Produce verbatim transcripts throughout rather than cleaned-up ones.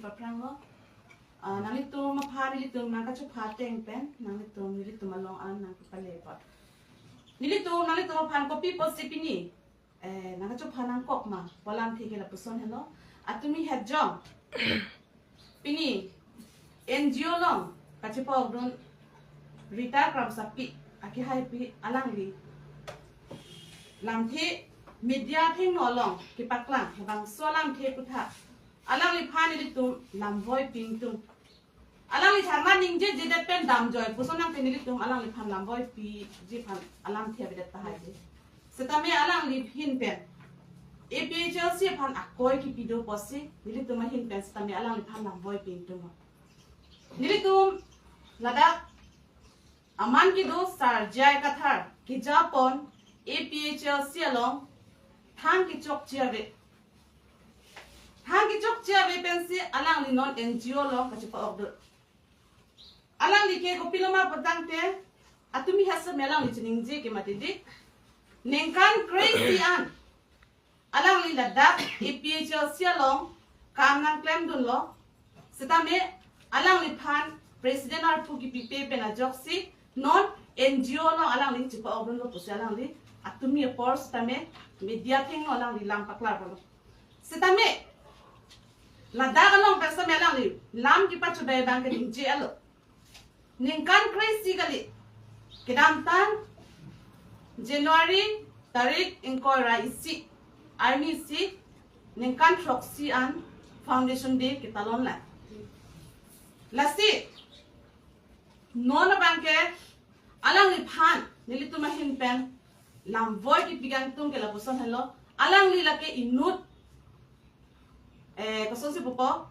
Paprang lo. Ah, nanglitum aphan nelitum nangkachopha ateng pen, nanglitum nelitum along an nangkepale apot. Nelitum nanglitum aphan kopi apotsi pini, eh, nangkachopha nangkok ma, pu alamthe ke lapuson helo. Atumi het jong pini N G O along kachepa-okdun Rita Kramsapi akehaipi alangli lamthe media athengno along kepaklang, labangso alamthe aputhak alangliphan nelitum lamvoipi ingtung. Alangli tharman ningjejedet pen damjoi puson nangte nelitum alangliphan lamvoipiji aphan alamthe avedet tahai de. Setame alangli ahin pen A P H L C aphan akoi kipi do apotsi nelitum ahin pen setame alangliphan lamvoipi ingtung. Nelitum ladak aman kedo Sar J I Kathar kejapon A P H L C along thang kechokche ave. Thang kechokche ave pensi alangli non N G O along kachepa-okdun. Alangli ke kopiloma pu tangte, atumi hesa me alangli chiningje ke mati di. Ningkan kre-isi an alangli ladak A P H L C along kam nangklemdunlo. Setame alangliphan president arpu kipipe pen ajoksi non N G O along alangli chepa-okdunlo pusi alangli atumi apor setame media athengno alangli lam paklarlo. Setame ladak along pen setame alangli lam kepachudai abang ke ningje alo. Ningkan kre-isi kali, kedamtang January tarik ingkoi ra isi arni si ningkan throksi an Foundation Day ketalon lang. Lasi non abang ke alangliphan nelitum ahin pen lamvoi kipi ingtung ke lapuson helo. Alangli lake inut, eh, kosonsi pupo,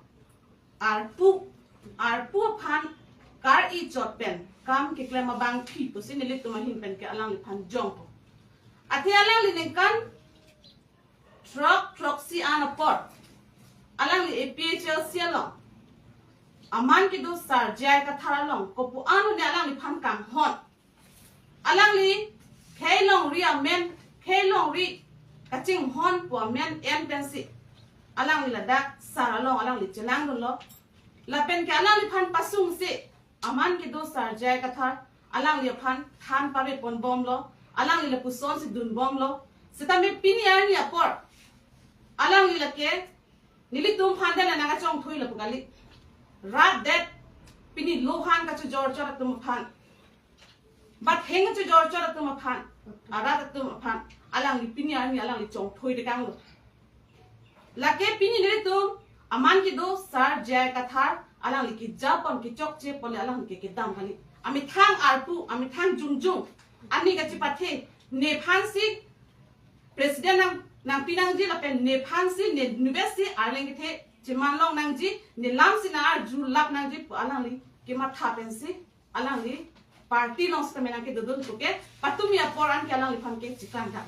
arpu, arpu aphan kar-i chot pen kam keklem abangpi pusi nelitum ahin pen ke alangliphan jongpo. Athe alangli ningkan throk throksi an apor alangli A P H L C along aman kedo Sar J I Kathar along kopu ano ne alangliphan kanghon. Alangli khei longri amen, khei longri kachinghon pu amen en pensi alangli ladak sar along alangli chelangdunlo. Lapen ke alangliphan pasungsi aman kedo Sar J I Kathar alangli aphan than pareponbomlo, alangli lapusonsi dunbomlo. Setame pini arni apor alangli lake nelitum aphan dela nangkachongthui lapu kali. Rat det pini lohan kachojor chot atum aphan, batheng kachojor chot atum aphan, arat atum aphan alangli pini arni alangli chongthui tekanglo. Lake pini nelitum aman kedo Sar J I Kathar alangli kejapon kechokche apot le alangli ke kedam kali. Amethang arpu, amethang jongjong ani kachepathe, nephansi president nang, nangpi nangji lapen nephansi ne nubesi arleng kethe cheman long nangji, ne lamsi nang-arjulap nangji pu alangli kematha pensi alangli party along setame nangkedodun puke patumi apor an ke alangliphan ke chikang dak.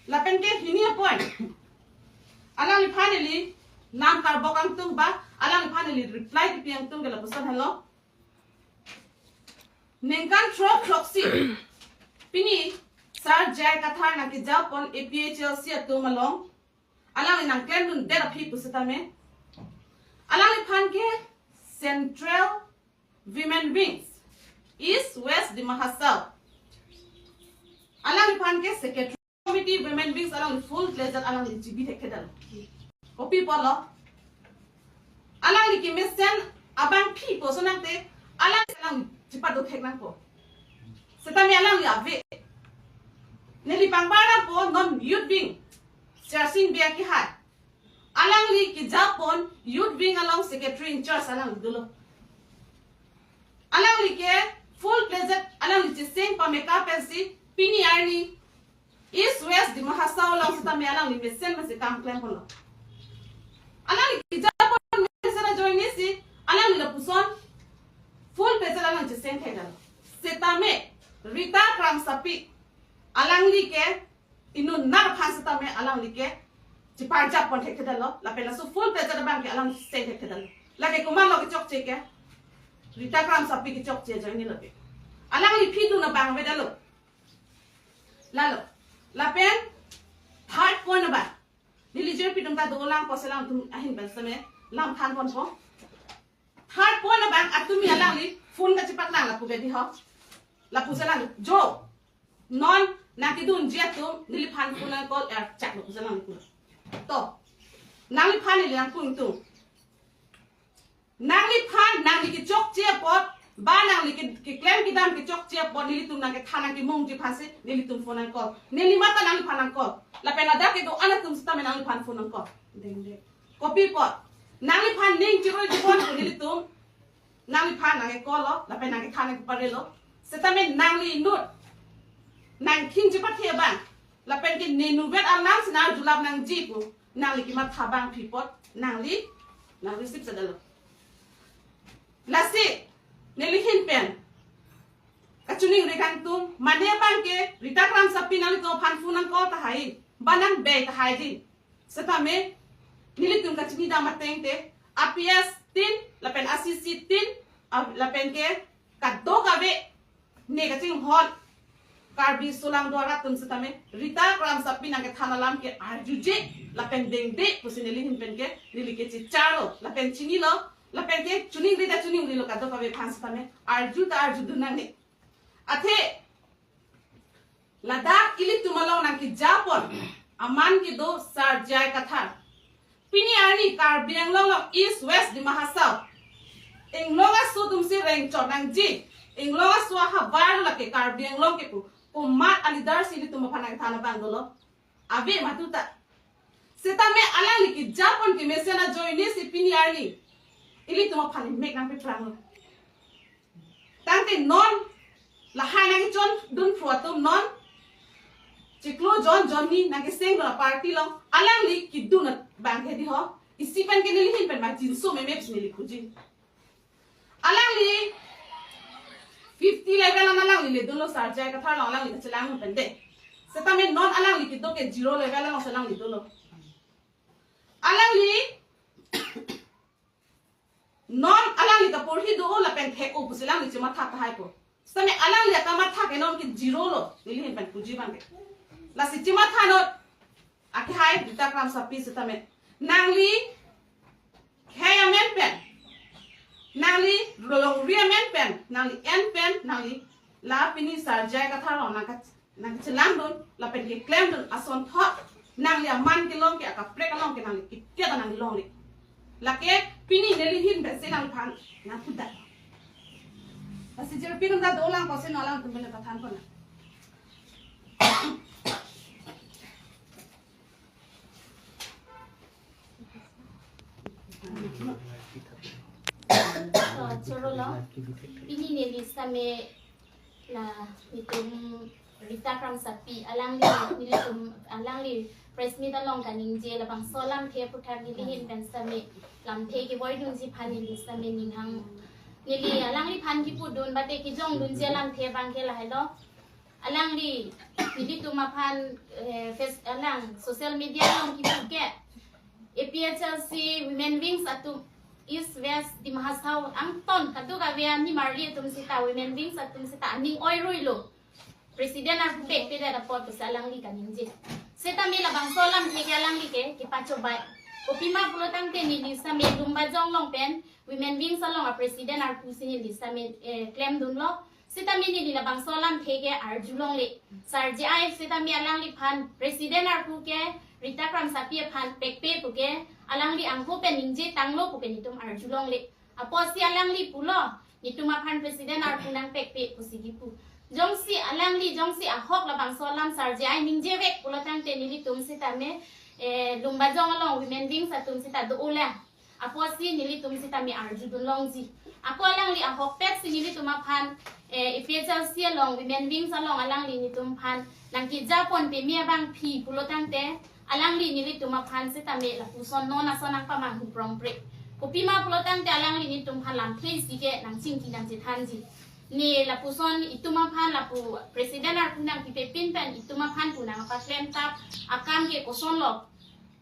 Lapen ke hini apor alangliphan neli lam karbok ingtung ba alangliphan neli reply kipi ingtung ke lapuson helo. Ningkan throk throksi pini Sar J I Kathar nangkejapon A P H L C atum along alangli nangklemdundet aphi pusitame alangliphan ke Central Women Wings, East West Dima Hasao, alangliphan ke Secretary Committee Women Wings alangli full fledged alangli chibi thekthedetlo. Kopi apotlo? Alangli kemesen abangpi puson nangte alangli alangli chipado thek nangpo. Setame alangli ave. Neli pangbar nangpo non youth wing, Sersing Bey akehai. Alangli kejapon youth wing along secretary in charge alangli dolo. Alangli ke full fledged alangli cheseng pameka pensi pini arni East West Dima Hasao along setame alangli mesen mesen kam klemponlo. Alangli kejapon mesen ajoinesi alangli lapuson full fledged alangli cheseng thekdetlo. Setame Rita Kramsapi alangli ke inut nar aphan setame alangli ke chiparjap pon thekthedetlo, lapen laso full fledged abang ke alangli cheseng thekthedetlo. Lake komatlo kechokche ke? Rita Kramsapi kechokche ajoine lo ke. Alangli aphi dun abang avedetlo. Lalo. Lapen third point abang, neli jirpi atum ta dolang pusi alangtum ahin pen setame lam than ponpo. Third point abang atumi alangli phone kachepaklang lapu bedi ho. Lapusi lang jo. Non nangkedunji atum neliphan phone nang call er chak lapusi lang lapu. To. Nangliphan neli nangkung tung. Nangliphan nangli kechokche apot ba nangli ke, keklem kedam kechokche apot nelitum nangkethan nangkemungji aphansi nelitum phone nang call. Neli mate nangliphan nang call. Lapen ladak kedo-an atum sitame nangliphan phone nang call. Dengde. Kopi apot. Nangliphan ning chiroi chipon pu nelitum. Nangliphan nangke call lo, lapen nangkethan nangkeparelo. Sitame nangli inut. Nangkhing chepathe abang. Lapen ke ne nuvet alam si nang julap nangji pu. Nangli kematha abang pi apot. Nangli, nangli sip sadalo. Lasi, neli ahin pen. Kachiningri kangtung, mane abang ke, Rita Kramsapi nanglitum aphan phone nang call tahai. Ba nang bei tahai di. Sitame, nelitum kachini dam ateng te, a P S tin, lapen a C C tin, a, lapen ke, kadokave, ne kachinghon, Karbi sulang do arat atum sitame, Rita Kramsapi nangkethan alam ke arjuje, lapen dengde, pusi neli ahin pen ke, neli ke chicharlo, lapen chinilo, lapen ke, chiningri ta chiningrilo kadokave aphan sitame, arju ta arjudun nangne. Athe, ladak ilitum along nangkejapon aman kedo Sar J I Kathar. Pini arni Karbi Anglong along East West Dima Hasao. Inglong aso atumsi rengchot nangji. Inglong aso ahavar lake Karbi Anglong kepu. Komat a-leader si ilitum aphan nangthan abang dolo. Ave matuta. Sitame alangli kejapon kemesen ajoine si pini arni ilitum aphan mek nangpepranglo. Tangte non lahai nangchondun phru atum non chiklo jon jonni nangkesengdun aparty along alangli kedun abang hedi ho. Isi pen ke neli ahin pen ma jinso memep si neli puji. Alangli fifty level an alangli ledunlo Sar J I Kathar along alangli kachelang pen de. Sitame non alangli kedo ke zero level alongsi alangli dolo. Alangli non alangli kaporhi do lapen thek-o pusi alangli chematha tahai po. Sitame alangli akamatha ke non ke zero lo. Neli ahin pen puji abang ke. Lasi chematha non. Akehai Rita Kramsapi sitame. Nangli khei amen pen. Nangli longri amen pen. Nangli en pen. Nangli la pini Sar J I Kathar along nangka, nangkachelangdun. Lapen keklemdun asonthot. Nangli aman kelong ke akaprek along ke nangli kitia nangli longle. Lake pini neli ahin pen si nangphan nangpudak. Lasi jirpi atum ta dolang kosi non alangtum pen pathan pon. So, choro lo. Pini neli sitame la nelitum Rita Kramsapi alangli nelitum alangli press meet along kaningje labangso alamthe aphuthak neli ahin pen sitame lamthe kevoidunji aphan neli sitame ninghang neli alangliphan kipudun bate kijongdunji alamthe abang ke lahelo. Alangli, nelitum aphan, eh, face, alang, social media along kipu ke, A P H L C Women Wings atum, East West Dima Hasao angton, kadokave animarli atum sita, Women Wings atum sita, aning oiruilo. President arpu pekpedet apot pusi alangli kaningje. Sitame labangso alamthe ke alangli ke, kepachobei. Kopima pulo tangte neli sitame Lumbajong along pen, Women Wings along a-president arpu si neli sitame, eh, klemdunlo. Sitame neli labangso alamthe ke arjulongle. Sar J I sitame alangliphan president arpu ke Rita Kramsapi aphan pekpe pu ke alangli angko pen ningje tanglo pu pen itum arjulongle. Apotsi alangli pulo, itum aphan president arpu nangpekpe pusi kipu. Jongsi alangli, jongsi ahok labangso alam Sar J I ningjevek pulo tangte nelitum sitame, eh, Lumbajong along Women Wings atum sita do-o lang. Apotsi nelitum sitame arjudun longji. Ako alangli ahokpet si nelitum aphan, eh, A P H L C along, Women Wings along alangli nelitum aphan nangkejapon peme abang pi pulo tangte, alangli nelitum aphan sitame lapuson non ason nangpamanghu prongpre. Kopima pulo tangte alangli nelitum aphan lamthe isi ke nangchingki nangchethanji. Ne lapuson itum aphan lapu president arpu nangpipe pin pen itum aphan pu nangpaklem tap akam ke kosonlo.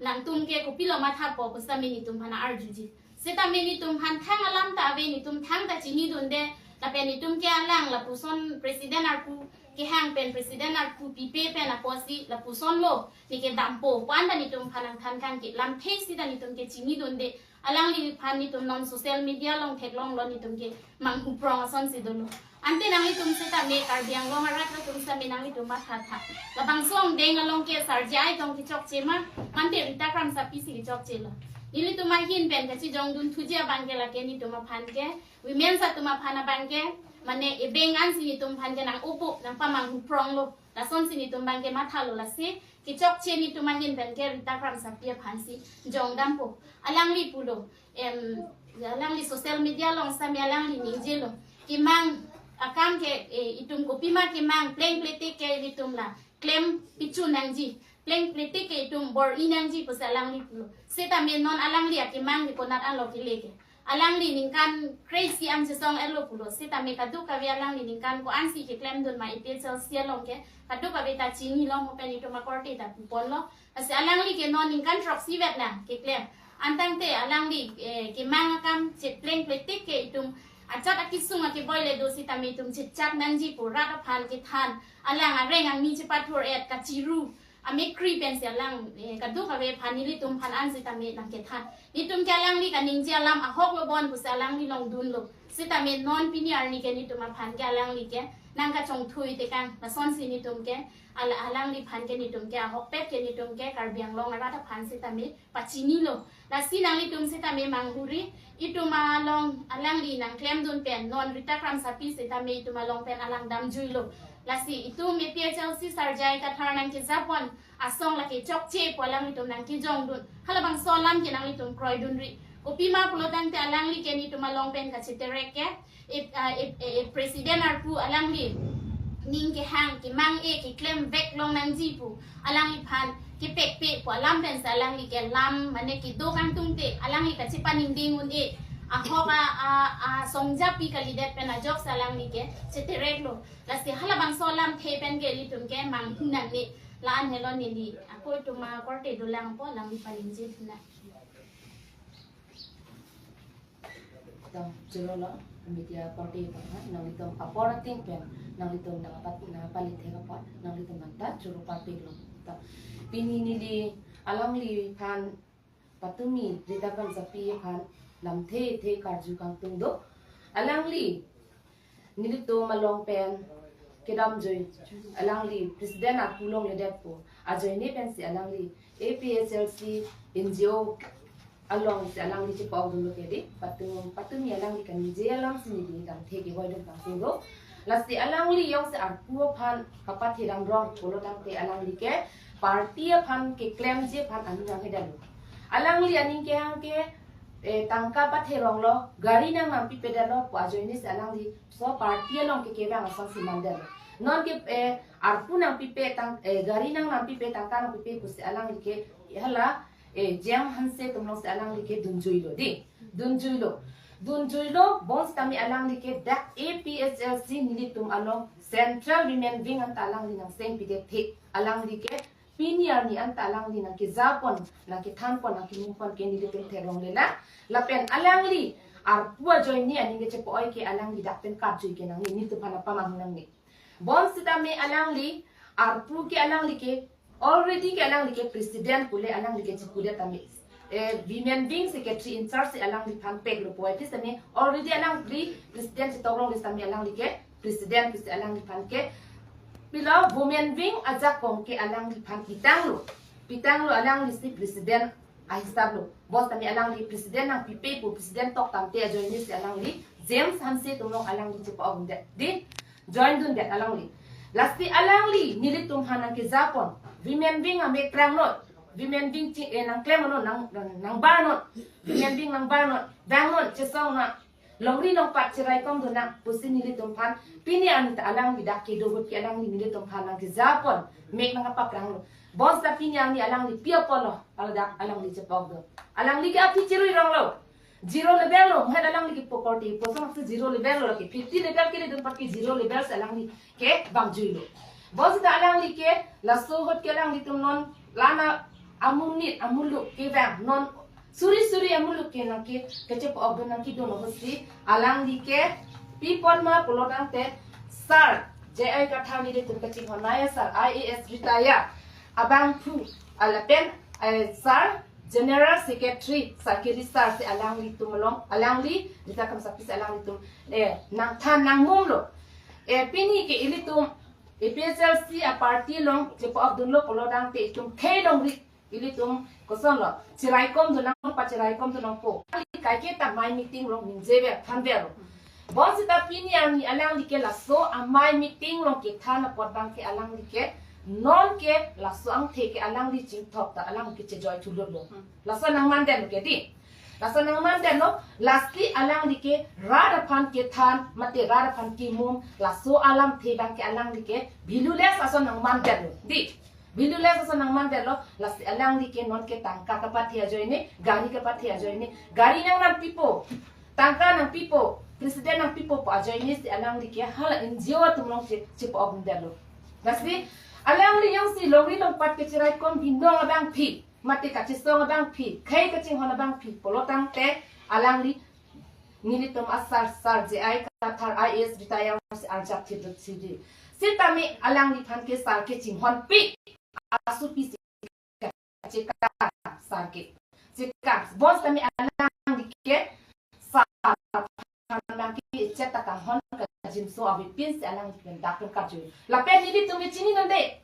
Nangtum ke kopilo mathapo pu sitame nelitum aphan arjuji. Sitame nelitum aphan thang alam ta ave, nelitum thangta chinidunde. Lapen nelitum ke alang lapuson president arpu kehang pen president arpu pipe pen apotsi lapusonlo neke dampo pu anta nelitum aphan nangthan kangke lamthe sita nelitum ke chinidunde. Alangliphan netum non social media along theklonglo, netum ke manghuprong asonsi dolo. Ante nanglitum setame Karbi Anglong arat atum setame nanglitum mathatha. Labangso angdeng along ke Sarjai tong kechokche ma, ante Rita Kramsapi si kechokchelo. Nelitum ahin pen kachijongdun thuji abang ke lake netum aphan ke, women atum aphan abang ke, mane ebeng ansi netum aphan ke nang-upu, nangpamanghupronglo. Lasonsi netum abang ke mathalo, lasi kechokche netum ahin pen ke Rita Kramsapi aphansi jongdampo. Alangli pulo, em, alangli social media along setame alangli ningjelo. Kemang akam ke, eh, itum kopima kemang pleng pletik ke itum la klem pichu nangji, pleng pletik ke itum bor-i nangji pusi alangli pulo. Setame non alangli akemang ke konat alo kele ke. Alangli ningkan kre-isi an chesong-etlo pulo. Setame kadokave alangli ningkan ko-ansi keklemdun ma A P H L C along ke, kadokave ta chinilo, mo pen itum akorte ta puponlo. Lasi alangli ke non ningkan throksi vet nang keklem. Antangte alangli, eh, kemang akam chit pleng pletik ke itum ajat akesung akeboi le do setame itum chitchak nangji pu rat aphan kethan, alang areng angni chepathur-et kachiru amekkri pensi alang, eh, kadokave aphan nelitum aphan an setame nangkethan. Netum ke alangli kaningje alam ahoklo bon pusi alangli along dunlo. Setame non pini arni ke netum aphan ke alangli ke nangkachongthui tekang. Lasonsi netum ke ala-, alangliphan ke netum ke ahokpet ke netum ke Karbi Anglong arat aphan setame pachinilo. Lasi nanglitum setame manghuri, itum along alangli nangklemdun pen non Rita Kramsapi setame itum along pen alang damjuilo. Lasi itum A P H L C Sarjai Kathar nangkejapon asong lake chokche pu alanglitum nangkejongdun. Halabangso alam ke nanglitum kroidunri. Kopima pulotangte alangli ke netum along pen kacheterek ke, eh, ah, eh, eh, eh, President arpu alangli ning kehang kemang-e keklem vek long nangji pu alangliphan kepekpe pu alam pensi alangli ke lam mane kedo kangtungte alangli kachepaningding un-e, ahok a, a, asongjapi kalidet pen ajoksi alangli ke chetereklo. Lasi halabangso alamthe pen ke ilitum ke manghu nangne. La-an helo neli ako itum akorte dolangpo, alangli paningje thuna. Tang chirolo media korte tang ha, nanglitum apor ating pen nanglitum nangpat nangpalithe apot nanglitum anta churu parpiklo. Ta pini neli alangliphan patumi, Rita Kramsapi aphan lamthe the karju kangtung do. Alangli nelitum along pen kedamjui, alangli President arpu longledetpo ajoine pensi alangli A P H L C N G O alongsi alangli chepa-okdunlo ke dei, patum, patumi alangli kaningje alamsi neli lamthe kevoidun pangtung do. Lasi alangli jongsi arpu aphan kapathe damrong pulotangte alangli ke party aphan keklemji aphan aning nangkedamlo. Alangli aning kehang ke, eh, tangka patheronglo, gari nang nangpipedetlo pu ajoinesi alangli so party along ke kevang asonsi mandetlo. Non ke, eh, arpu nangpipe tang, eh, gari nang nangpipe, tangka nangpipe pusi alangli ke hala, eh, J M Hanse atum alongsi alangli ke dunjuilo dei. Dunjuilo. Dunjuilo, bonsitame alangli ke dak A P H L C nelitum along Central Women Wing anta alangli nangsengpidethe. Alangli ke pini arni anta alangli nangkejapon, nangkethanpon, nangkemupon ke nelitum theklonglelang. Lapen alangli arpu ajoine aning kechepa-oi ke alangli dak pen karjui ke nangne, nelitum aphan apamang nangne. Bonsitame alangli arpu ke alangli ke already ke alangli ke president pule alangli ke chipudet tame, eh, women wing secretary in charge si alangliphan peklo puvoiphit tame already alangli president si toklongle tame alangli ke president pusi alangliphan ke pilo women wing ajakong ke alangliphan pitanglo. Pitanglo, alanglisi president ahisaplo. Bonsitame alangli president nangpipe pu president tok tangte ajoinesi alangli J M Hanse atum along alangli chepa-okdundet dei, joindundet alangli. Lasi alangli nelitum aphan nangkejapon, women wing amek prangnon, women wing ching, eh, nangklemnon, nang, nang, nangbarnon, women wing nangbarnon, vangnon, chesong nang, longri longpat cheraikomdun nang pusi nelitum aphan pini arni ta alangli dak kedo ahut ke alangli nelitum aphan nangkejapon, mek nangkapapranglo. Bonsita pini arni alangli pi apotlo, ladak alangli chepa-okdun. Alangli ke aphi chiruironglo. Zero level lo, mahet alangli ke pokorte, poson akse zero level lo lake, fifty level keledun apot ke zero level si alangli ke vangjuilo. Bonsita alangli ke laso ahut ke alanglitum non la-an amonit amuluk kevang, non suri suri amuluk ke nangke, kechepa-okdun nangkedun ahutsi alangli ke pipon ma pulotangte Sir J I Kathar nelitum kachinghon naya sir, I A S retire, abangphu, lapen, eh, Sir General Secretary Sarkiri Sar si alanglitum along, alangli Rita Khamsapi si alanglitum, eh, nangthan nangmumlo. Eh, pini ke ilitum A P H L C a party along chepa-okdunlo pulo tangte itum khei longri ilitum kosonlo, chiraikomdun nang, pachiraikomdun nangpo. Alangli kaike ta amei meeting along ningjever, thanver. Bonsita pini arni alangli ke laso amei meeting along kethan apot abang ke alangli ke non ke laso angthe ke alangli chingthok ta alangli ke chejoi-thulutlo. Laso nangmandetlo ke dei. Laso nangmandetlo, lasi alangli ke rat aphan kethan, mate rat aphan kemum, laso alamthe abang ke alangli ke valueless ason nangmandetlo dei. Valueless ason nangmandetlo, lasi alangli ke non ke tangka kapathe ajoine, gari kapathe ajoine, gari nangnampipo, tangka nangpipo, president nangpipo pu ajoine si alangli ke hala N G O atum along che, chepa-okdundetlo. Lasi alangli jongsi longri longpat kechiraikom binong abangpi, mate kachesong abangpi, khei kachinghon abangpi pulo tangte alangli nelitum asar, Sar J I Kathar I A S retire si arjap thidut si dei. Sitame alangliphan ke sar ke chinghonpi, asopi si kachekang sar ke. Chekang, bonsitame alangli ke sar aphan abang ke ichet ta kanghon kajinso avepin si alangli pen dak pen kapjui. Lapen nelitum ke chininon dei.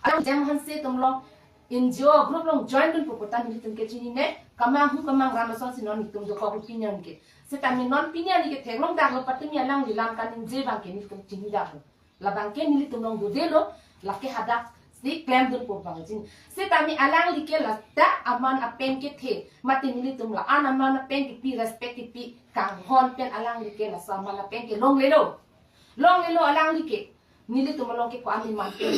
Alang Jem Hanse atum along N G O group along join dunpo pu ta nelitum ke chinine, kemanghu kemangram asonsi non itum dokok pini arni ke. Sitame non pini arni ke theklongdaklo, patumi alangli alam kaningje abang ke nelitum chinidaklo. Labang ke nelitum along dodelo, lake hadak si klemdunpo abang chin. Sitame alangli ke ladak aman apen kethe, mate nelitum la-an aman apen kepi, respect kepi kanghon pen alangli ke laso aman apen ke longlelo. Longlelo alangli ke. Nelitum along ke ko-an ni mantu.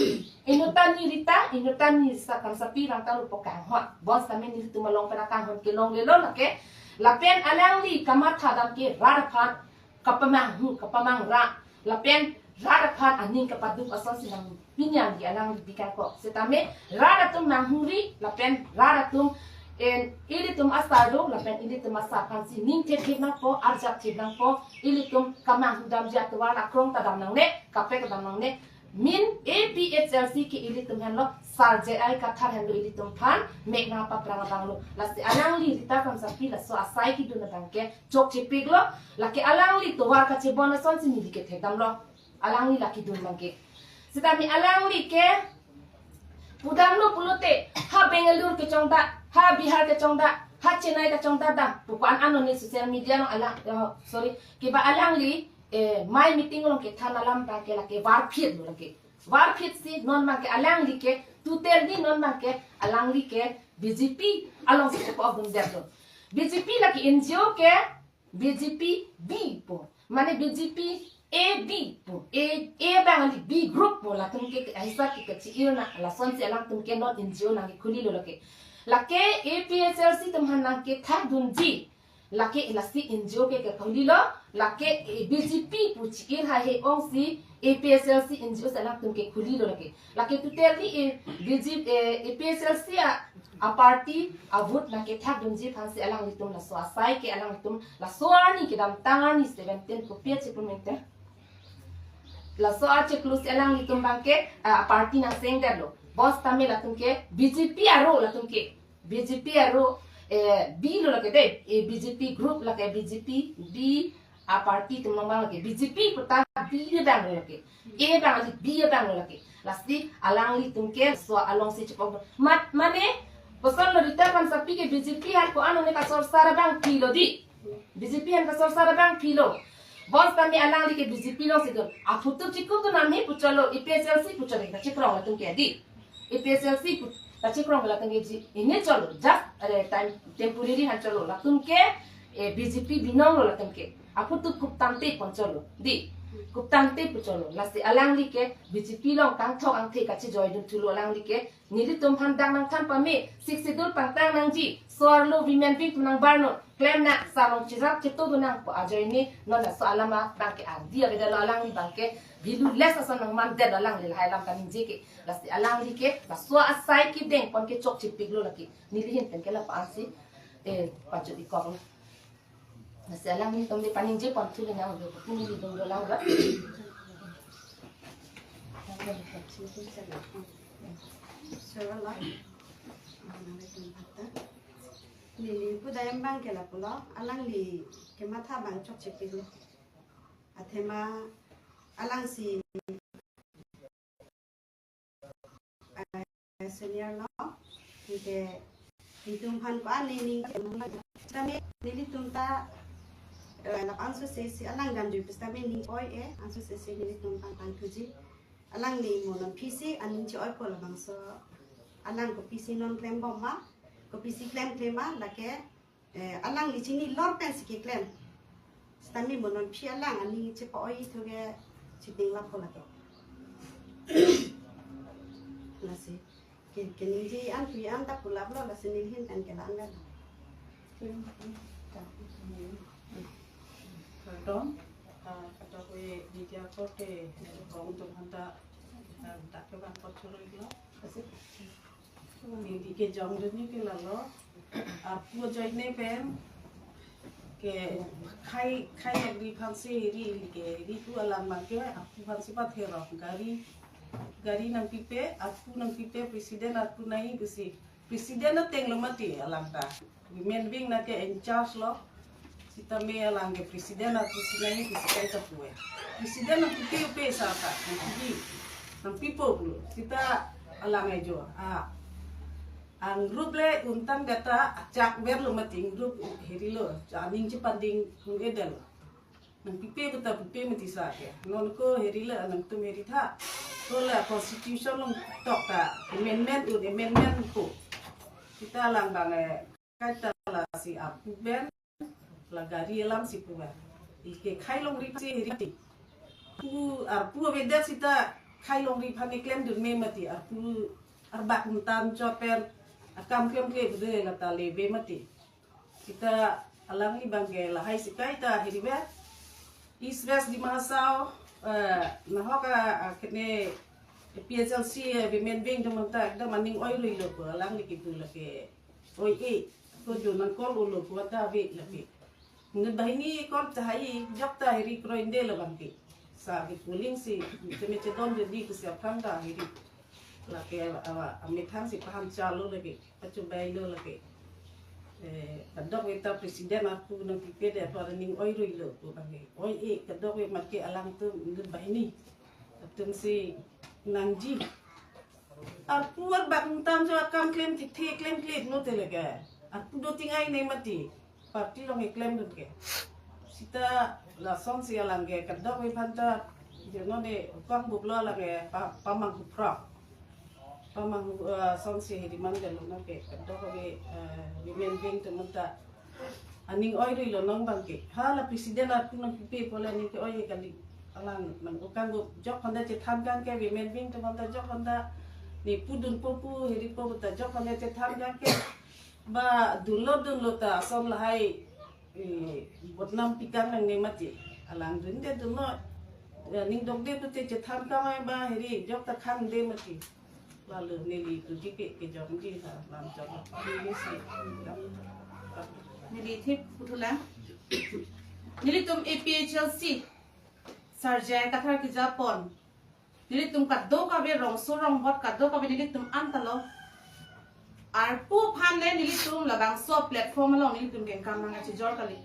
Inuttan ni Rita, inuttan ni Rita Khamsapi abang ta lupo kanghon. Bonsitame nelitum along pen akanghon ke longlelo lake. Lapen alangli kamatha dam ke rat aphan kapamanghu, kapamangra. Lapen rat aphan aning kapaduk asonsi nang pini arni alangli bikangkok. Sitame rat atum nanghuri, lapen rat atum en ilitum asar do, lapen ilitum asar aphansi ning thepthep nangpo, arjap thep nangpo, ilitum kemanghu damji atovar akrong ta dam nangne, kaprek dam nangne. Min A P H L C ke ilitum henlo, Sar J I Kathar henlo ilitum aphan mekna paprang abanglo. Lasi alangli Rita Khamsapi laso asai kedun abang ke chokchepiklo, lake alangli tovar kachebon asonsi neli ke thekdamlo. Alangli la kedun abang ke. Sitame alangli ke pudamlo pulote, ha Bangalore kechongdak, ha Bihar kechongdak, ha Chennai kechongdak dam pu ko-an ano ne social media along alang, eh, sorry, keba alangli, eh, amei meeting along kethan alam abang ke lake varphitlo lake. Varphit si non abang ke alangli ke, total ni non abang ke alangli ke B J P alongsi chepa-okdundetlo. B J P lake N G O ke B J P B pu. Mane B J P A B pu. A, A abang kali, B group pu, latum ke ahisap ke kachi-irna, lasonsi alangtum ke non N G O nangkekhulilo lake. Lake A P H L C atum aphan nangkethakdunji. Lake lasi N G O ke kekhulilo, lake, eh, B J P pu chi-ir haihe ongsi A P H L C N G O si alangtum kekhulilo lake. Lake total ni, eh, B J P, eh, A P H L C a, a party a vote nangkethakdunji aphansi alanglitum laso asai ke alanglitum laso arni kedamtang arni seventeen kopi achiklo mengte. Laso achiklo si alanglitum abang ke, ah, party nangsengdetlo. Bonsitame latum ke B J P aro latum ke. B J P aro, eh, B lo lake dei, eh, B J P group lake B J P B a party atum along abang lake. B J P pu ta B abang lo lake. A abang kali, B abang lo lake. Lasi alanglitum ke laso alongsi chepok. Mat, mane, kosonlo Rita Khamsapi ke B J P aphan ko-an ne kasorsar abangpilo dei. B J P aphan kasorsar abangpilo. Bonsitame alangli ke B J P alongsi dun. Aphutup chikupdun nangji pu cholo, A P H L C pu cholo, kachikrong latum ke dei. A P H L C pu kachikrong latum ke ji, ini cholo, just, eh, time, temporary aphan cholo. Latum ke, eh, B J P binonglo latum ke. Aphutup kuptangte pon cholo dei. Kuptangte pu cholo. Lasi alangli ke B J P along kangthok angthe kachijoidun thulo alangli ke. Nelitum aphan dak nangthan pame, Sixth Schedule pangtang nangji, so-arlo women wing atum nangbarnon, klemnang, sarong chirap chitodun nang pu ajoine, non laso alam abang ke ardi avedetlo alangli abang ke, valueless ason nangmandetlo alangli lahai alam kaningje ke, lasi alangli ke, laso asai kedeng pon ke chokchepiklo lake, neli ahin pen ke lapu-ansi, eh, pajut-ikoklo. Lasi alanglitum dei paningje pon thu le nang do, pini nelitum dolang ba. Neli pudam abang ke lapulo, alangli kematha abang chokche pilo. Athema alangsi, eh, senior lo, anke nelitum aphan ko-an nening tame nelitum ta, eh, labangso sesi alang damjui pusitame ning oi e, anso sesi nelitum aphan tangthuji. Alangli mo non pisi aning che-oipo labangso. Alang kopisi non klembom ma, kopisi klemklem ma, lake, eh, alangli chini lor pensi keklem. Sitame mo non pisi alang aning chepa-oi thu ke chiting lapo lake. Lasi ke, keningje an pu an ta pulaplo, lasi neli ahin pen ke la-an lo. Kardom, ah, kadokave media korte, kong atum aphanta, ah, dak kevang apot choro-iklo. Neli kejongdunji ke lalo, arpu ajoine pen ke khai, khai agri aphansi ri, ke ri pu alam abang ke arpu aphansi pathero, gari, gari nangpipe, arpu nangpipe, president arpu nangji pusi. President ateng lo mati alang ta. Women wing nang ke in charge lo. Sitame alang ke president arpu si nangji pusi kaita pu e. President nangpipe pe sa ta, nangpipe, nangpipo pulo. Sita alang ajo. Ah. Ang group le untang data achak ver lo mati, group heri lo. Aning chepanding un edel. Nangpipe puta pipe mati sa ke. Non ko heri le nangtum heri tha. Ko la constitution along tok ta amendment un amendment ko. Sita alang abang, eh, kaita lasi arpu pen la gari alam si pu pen. Ike khai longri si heri ti. Pu arpu avedet sita khai longri aphan klemdun me mati, arpu arbak untan chot pen akam klemkle bude lata le ve mati. Sita alangli abang ke lahai si kaita heri ve. East West Dima Hasao, eh, nahok a, a, kene P H L C, eh, women wing atum aphanta ekdom aning oi-rui lo pu alangli kipu lake. Oi e, ko jo nang call ulo pu ta ave lake. Inut banghini call chahai, jok ta heri kroinde lo abang ke. Sa ke polling si, cheme chedon jadi ke siap kan ta heri. Lake, awa, amethang si paham chalo lake, pachubai lo lake. Eh, kadokave ta president arpu nangpipe de, apo aning oi-rui lo pu abang ke. Oi e, kadokave mat ke alangtum inut banghini atum si nangji. Arpu arbak untan chot akam klem thekthe klemkle no te lake. Arpu do tingai ne mati. Party along keklemdun ke. Sita lason si alang ke kadokave aphanta, jono ne ukang bublo alang ke pa-, pamanghu phrok. Pamanghu, eh, son si hedi man ke lo na ke kadokave, eh, women wing atum aphanta aning oi-rui lo non abang ke. Hala president arpu nangpipe pu le aning ke-oi kali. Alang nang ukang bu jok aphanta chethan kan ke, women wing atum aphanta jok aphanta ne pudunpo pu heripo pu ta jok aphanta chethan kan ke. Ba dunlo dunlo ta ason lahai, eh, botnam pikang nangne mati. Alang dunde dunlo, eh, ning dokde pute chethan kamai ba heri jok ta khangde mati. Lalu neli tuji ke kejongji ha lam jok. Neli si. Neli thip puthulang. Nelitum A P H L C Sir J I Kathar kejapon, nelitum kadokave rongso rongbot kadokave nelitum anta lo. Arpu aphan le nelitum labangso platform along nelitum kengkam nangkachijor kali.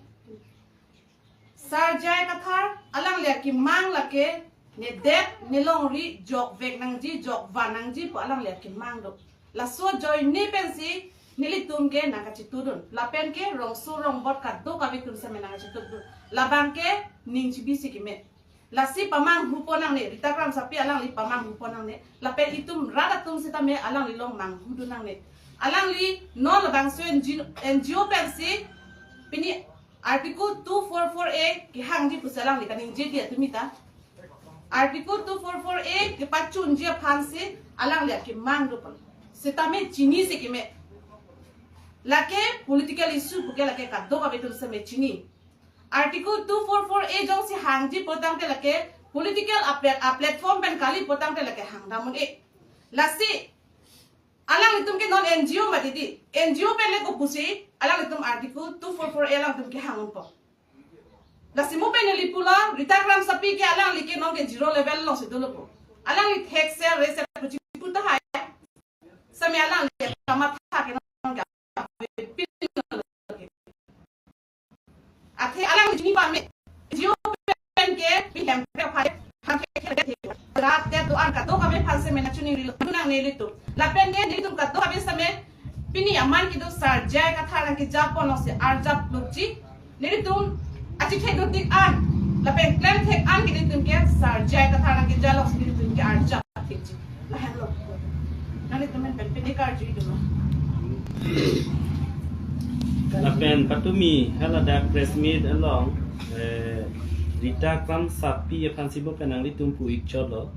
Sir J I Kathar alangli akemang lake nedet nelongri jokvek nangji, jokvan nangji pu alangli akemang do. Laso ajoine pensi nelitum ke nangkachitudun. Lapen ke rongso rongbot kadokave atum seme nangkachitudun. Labang ke ning chibi si keme. Lasi pamanghupo nangne, Rita Kramsapi alangli pamanghupo nangne. Lapen itum rat atum sitame alangli along manghudun nangne. Alangli non labangso N G O, N G O pensi pini Article two four four A kehangji pusi alangli kaningje dia tumi ta. Article two four four A kepachunji aphansi alangli akemang do pon. Sitame chini si keme. Lake political issue puke lake kadokave atum seme chini. Article two four four A jongsi hangji pulotangte lake political a plat-, a platform pen kali pulotangte lake hang dam un-e. Lasi alanglitum ke non N G O mati di. N G O pen le kopusi alanglitum Article two four four A alangtum kehang unpo. Lasi mo pen neli pulo, Rita Kramsapi ke alangli ke non ke zero level alongsi dolo po. Alangli thek sel re sel puchi pu tahai. Seme alangli kamatha ke non ke ave pin lo Athe alang chini pame. Jio pen ke pini hem pre phai. Ham ke ke ke. Rat te do-an kadokave aphan seme nangchiningrilo. Dunang nelitum. Lapen ke nelitum kadokave seme pini aman kedo Sar J I Kathar nangkejapon longsi arjap lukji. Nelitum achikhe dotik an, lapen klem thek an ke nelitum ke Sar J I Kathar nangkeja longsi nelitum ke arjap thekji. Lahenlo. Nanglitum pen pini karju itum. Lapen patumi haladak press meet along, eh, Rita Kramsapi aphan si bo pen nanglitum pu-ik chotlo.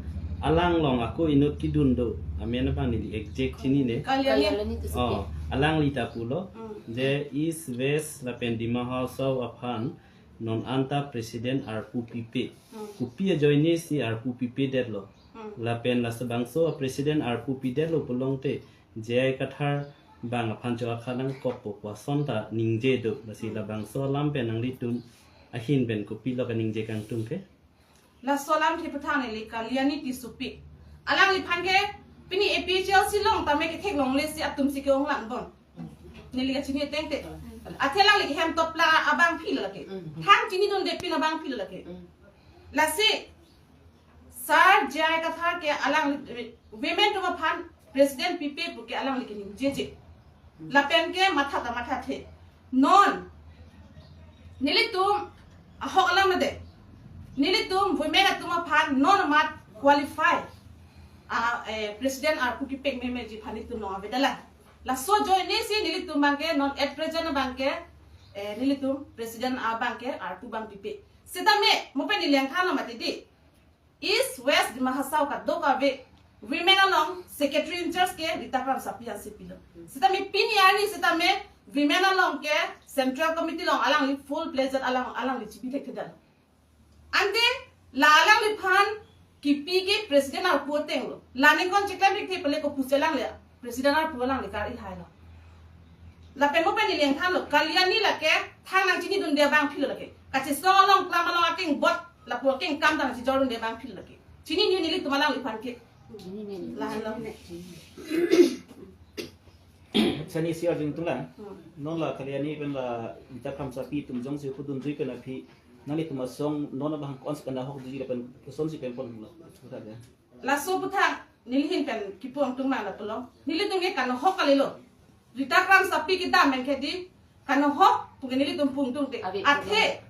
Alang along ako inut kedun do. Amen abang neli exact chinine. Kalyani. Kalyani Tissopi. Oh, alangli ta pulo. Hmm. Je East West lapen Dima Hasao aphan non anta president arpu pipe. Hmm. Kopi ajoine si arpu pipedetlo. Hmm. Lapen laso bangso president arpu pidetlo pulote J I Kathar bang aphan cho akha nangkokpo pu ason ta ningje do. Lasi, hmm, labangso alam pen nanglitum ahin pen kopilo kaningje kangtung ke? Laso alamthe aphuthak neli Kalyani Tissopi. Alangliphan ke pini A P H L C along tame kethek longle si atum si ke-ong lang bon. Neli kachini tengte. Athe alangli hem topla abangphi lake. Mm. Thang chinidunde pin abangphi lake. Mm. Lasi Sar J I Kathar ke alang women atum aphan president pipe pu ke alangli keningjeje. Mm. Lapen ke matha ta mathathe. Non nelitum ahok alam nade. Nelitum women atum aphan non mat qualify. Ah, eh, president arpu kepek memeji aphan nelitum long avedetlo. Laso ajoine si nelitum abangke non at present abangke, eh, nelitum president abangke arpu abang pipe. Sitame mo pen neli langthanlo mati di. East West Dima Hasao kadokave women along secretary in charge ke Rita Kramsapi ansi pilo. Sitame pini arni sitame women along ke central committee along alangli full-fledged along alangli chibi thekthedetlo. Ante la alangliphan kipi ke president arpu atenglo. La ningkan cheklem thekthe pele kopusi alangli president arpu alangli kar-i hailo. Lapen mo pen neli langthanlo, Kalyani lake thang nangchinidunde abangphilo lake. Kachesong along klam along akengbot lapu akengkam ta nangchijordunde abangphilo lake. Chinine nelitum alangliphan ke. Chinine. Lahenlo. Sani si arjung tunglang. Hmm. Non la Kalyani pen la Rita Kramsapi atum jongsi hudunjui pen aphi nanglitum asong non abang ko-ansi kanahokji lapen kosonsi pen ponlo. Sudah ya. Laso aphuthak neli ahin pen kipu-ong tunglang lapulo. Nelitum ke kanahok kalilo. Rita Kramsapi kedam pen ke di kanahok pu ke nelitum pu-ong tungte. Abi, athe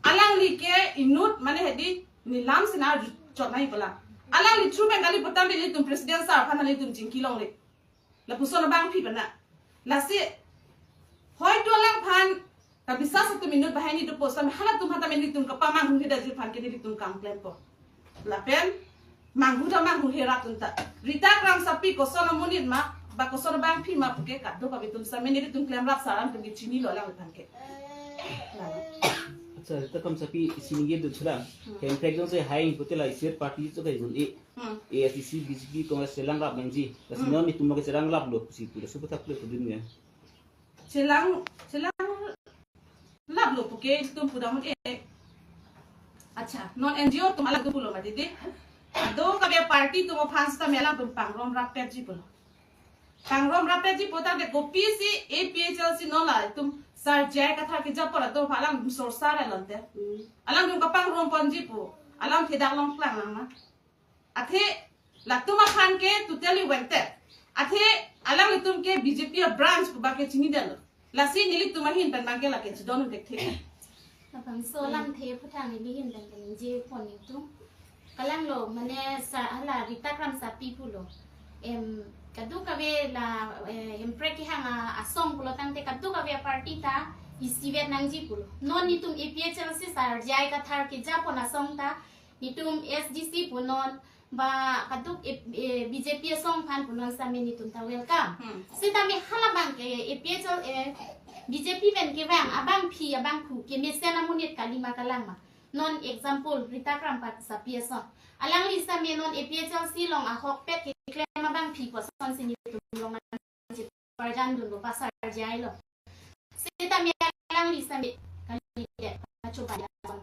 alangli ke inut mane hedi nelam sina chot nai pala. Alangli through pen kali potam nelitum president sir aphan nelitum chingki longle. Lapuson abangphi pena. Lasi hoito alangphan kabisas atum inut banghini dopo sitame halatum hatam nelitum kapamanghu hidajir aphan ke nelitum kam klempo. Lapen manghu ta manghu herat unta. Rita Kramsapi koson amonit ma, ba koson abangphi ma pu ke kadokave atum sitame nelitum klemrap sar atum ke chinilo alangliphan ke. Lahenlo. Acha, Rita Kramsapi isi ningje dun sulang. Hmm. Hemprek jongsi hai pute la isi party chok hai un-e. Hmm. A I C C, B J P, Congress chelangrap nangji. Lasi, hmm, non nelitum ke chelangraplo pusi pu, laso aphuthak le pudun ya. Chelang, chelangraplo pu ke itum pudam un-e. Acha, non N G O atum alangtum pulo mati di. Kadokave party atum aphan sitame alangtum pangromrap petji pulo. Pangromrap petji pu tangte kopisi A P H L C non la itum Sar J I Kathar kejapon atum aphan alangtum sorsar alonte. Hmm. Alangtum kapangrom ponji pu. Alam thedak long klang lang ma. Athe latum aphan ke totally wanted. Athe alanglitum ke B J P a branch pu abangke chinidetlo. Lasi nelitum ahin pen abangke lake chidon thekthe. Labangso alamthe aphuthak neli ahin pen kaningje pon nelitum. Kalanglo mane sa hala Rita Kramsapi pulo. Em, kadokave la, eh, Hemprek kehang a, asong pulo tangte kadokave party ta isivet nangji pulo. Non nelitum A P H L C Sar J I Kathar kejapon asong ta nelitum S D C pu non ba kaduk, eh, eh, B J P asong aphan pu non sitame nelitum ta welcome. Hmm. Sitame halabangke A P H L, eh, B J P pen kevang abangphi abangphu kemesen amonit kalima kalang ma. Non example Rita Kramsapi ason. Alangli sitame non A P H L C along ahokpet keklem abangphi pu asonsi nelitum long parjandunlo, pasar jailo. Sitame alangli sitame kalidet, pachobai lason.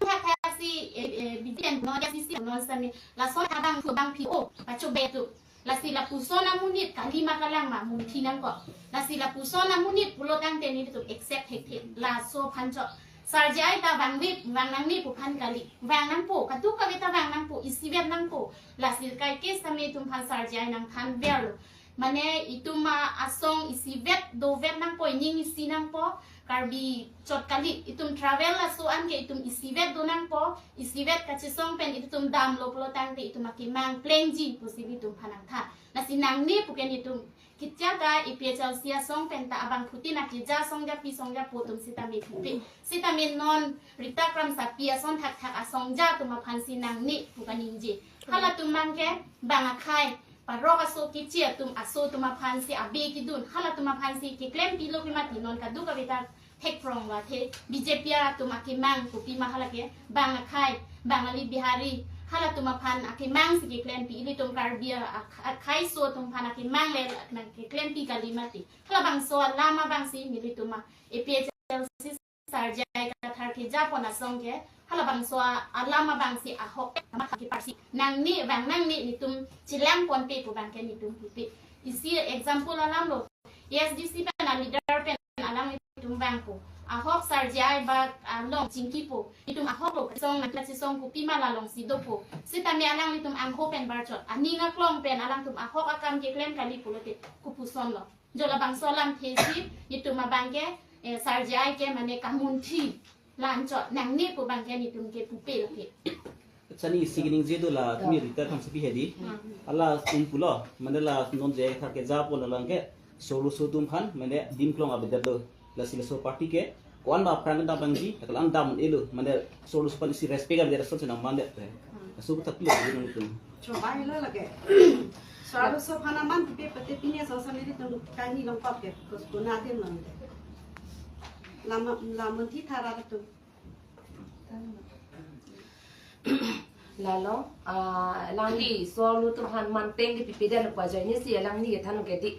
Thakthak si, eh, eh, B J P non S D C non sitame lason abangphu abangphi o pachobai tu. Lasi lapuson amonit kalima kalang ma mumthi nangkok. Lasi lapuson amonit pulo tangte nelitum accept thekthe laso aphan chot. Sar J I ta vangve, vang nangne pu aphan kali. Vang nangpo, kadokave ta vang nangpo, isivet nangpo. Lasi kaike sitame itum aphan Sar J I nangthan verlo. Mane itum a-, asong isivet dovet nangpo, ining isi nangpo. Karbi chot kali, itum travel laso an ke itum isivet do nangpo, isivet kachesong pen itum damlo pulo tangte itum akemang plengji pusi itum aphan nangthan. Lasi nangne pu ke itum kecha ta A P H L C asong pen ta abangphutin akeja song japi song japo atum sitame pipe. Sitame non Rita Kramsapi ason thakthak asong ja atum aphansi nangne pu kaningje. Halatum abang ke bang akhei, parok aso keche atum aso atum aphansi abe kedun. Halatum aphansi keklempilo ke mati non kadokave ta thekprong lo athe B J P atum akemang kopima hala ke bang akhei, bang ali Bihari, halatum aphan akemangsi keklempi, ilitum Karbi a-, ak-, akhei aso atum aphan akemang le nangkeklempi kali mati. Halabangso alam abangsi nelitum A P H L C Sar J I Kathar kejapon asong ke, halabangso a-, alam abangsi ahok, amat keparsi. Nangne, vang nangne nelitum chelangponpe pu abang ke nelitum pipe. Isi example alam lo, A S D C pen a-leader pen alanglitum vangpo. Ahok Sar J I bak along chingkipo. Itum ahok lo, song nang song kopima la alongsi dopo. Sitame alanglitum angko pen barchot. Aning aklong pen alangtum ahok akam keklem kali pulote kopuson lo. Jo labangso alamthe si itum abang ke, eh, Sar J I ke mane kamunthi la-anchot nangne pu abang ke nelitum ke pupe lo ke. Chani isi kaningje do la tumi Rita Kramsapi hedi. Hmm. Hala tum pulo, mane la non J I Kathar kejapon alang ke so-arloso atum aphan mane dim klong avedetlo. Lasi laso party ke ko-an ba aphrang kedam abangji, la ko-an dam un-elo, mane so-arloso aphan isi respect avedet ason si nangmandet. Laso aputhak pilo nelitum. Chobai lo lake. So-arloso aphan aman pipe pate pini asong sami nelitum kani longkok ke, kus kuna adim longte. Lama, lamun thi thara tu. Lalo, ah, alangli so-arlo atum aphan manpeng ke pipedet lo pu ajoine si alangli kethan ke di.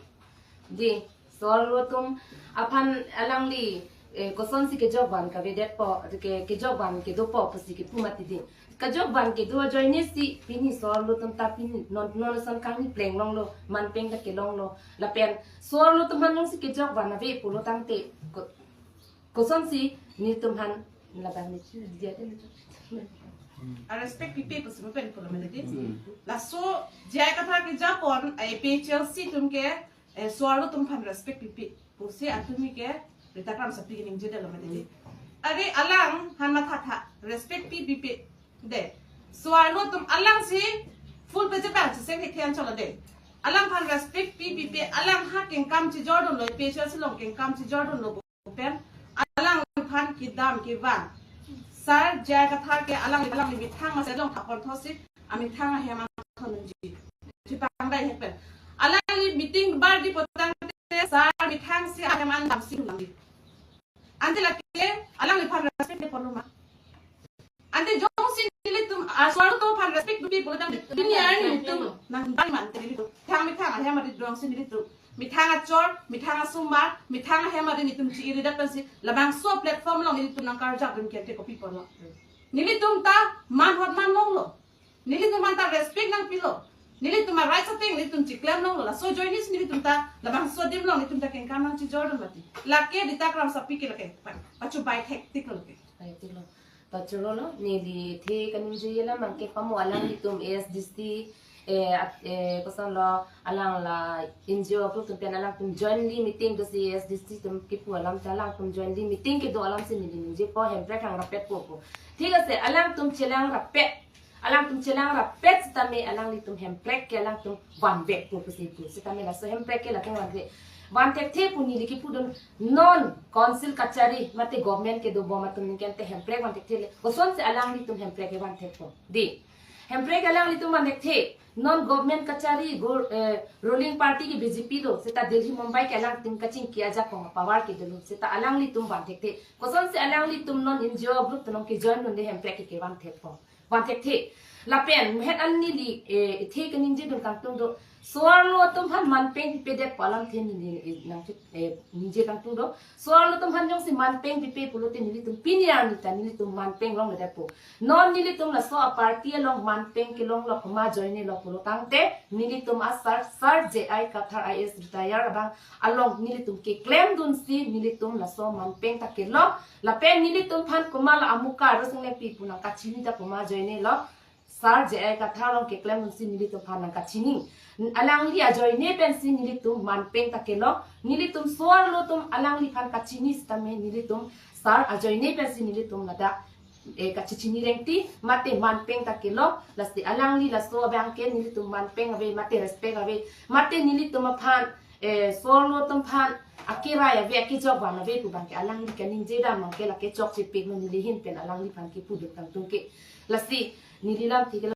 Di, so-arlo atum aphan alangli, eh, kosonsi kejok van kavedetpo, ke, kejok van kedopo pusi kepu mati di. Kejok van kedo ajoine si pini so-arlo atum ta pini non, non ason kangni pleng longlo, manpeng ta kelonglo. Lapen so-arlo atum aphan jongsi kejok van ave pulo tangte ko-, kosonsi nelitum aphan labang ni dia de. A-respect pipe pusi mo pen pulo mati di. Hmm. Laso J I Kathar kejapon, A P H L C atum ke, eh, so-arlo atum aphan respect pipe pusi atumi ke Rita Kramsapi keningje detlo mati di. Are alang aphan mathatha, respect pi pipe de. So-arlo atum alangsi full page bang cheseng ke thian cholo de. Alang aphan respect pi pipe, alang ha kengkam chejordunlo, A P H L C along kengkam chejordunlo pen. Alang aphan kedam kevang. Sar J I Kathar ke alang, alangli methang masi along thapon thosi, amethang ahem an thon unji. Chipangdai he pen. Alangli meeting bar di potang te sar methang si ahem an damsi unji. Ante lake alangliphan respect de pulo ma. Ante jongsi nelitum a-so-arlo atum aphan respect dopi pulo tangte pini arni nelitum nangban man te nelitum. Methang methang ahem ari jongsi nelitum methang achor, methang asomar, methang ahem ari nelitum chi-iridet pensi labangso platform along nelitum nangkarjap dun ke kopi pulo. Nelitum ta man hot man longlo. Nelitum aphan ta respect nangpilo. Nelitum a-rights ateng nelitum chiklem longlo. Laso ajoine si nelitum ta labangso adim along nelitum ta kengkam nangchejordun mati. Lake Rita Kramsapi ke lake pa-, pachobai thektik lo lake. Thektik lo. Pachorolo, neli athe kaningje alam abang ke pamo alanglitum A S D C, eh, at-, eh, kosonlo alang la N G O group atum pen alangtum jointly meeting dosi A S D C atum kipu alam ta alangtum jointly meeting kedo alam si neli ningjepo, Hemprek khangrapet po pu. Thik ase, alangtum chelangrapet. Alangtum chelangrapet sitame alanglitum Hemprek ke alangtum vanvekpo pusi pu. Sitame laso Hemprek ke latum vanvek. Vanthekthe pu neli kipudun non council kachari mate government kedobom atum ningkan te Hemprek vanthekthe le. Kosonsi alanglitum Hemprek ke vanthekpo. Di. Hemprek alanglitum vanthekthe. Non government kachari go, eh, ruling party ke B J P do. Seta Delhi Mumbai ke alangtum kachingki ajakong power ke dolo. Seta alanglitum vanthekthe. Kosonsi alanglitum non N G O group atum nangkejoin dunde Hemprek ke kevanthekpo. Vanthekthe. Lapen, het an neli, eh, athe kaningjedun kangtung do. So-arlo atum aphan manpeng pipedet pu alamthe neli nangchit eh ningje tangtung do. So-arlo atum aphan jongsi manpeng pipe pulote nelitum pini arni ta nelitum manpeng longledetpo. Non nelitum laso a-party along manpeng kelonglo, komat ajoinelo pulo tangte nelitum a-sir, Sir J I Kathar I A S retire abang along nelitum keklemdunsi nelitum laso manpeng ta kelong. Lapen nelitum aphan komat la amuka Rosing Engti pu nangkachini ta komat ajoinelo, Sir J I Kathar along keklemdunsi nelitum aphan nangkachini. Alangli ajoine pensi nelitum manpeng ta kelong. Nelitum so-arlo atum alangliphan kachini sitame nelitum sir ajoine pensi nelitum ladak eh, kachechini rengti, mate manpeng ta kelong. Lasi alangli laso abang ke nelitum manpeng ave, mate respect ave, mate nelitum aphan eh, so-arlo atum aphan akerai ave, akejok van ave pu abang ke alangli kaningje dam abang ke lake chokchepiklo, neli ahin pen alangliphan kepuduk tangtung ke. Lasi neli lamthe ke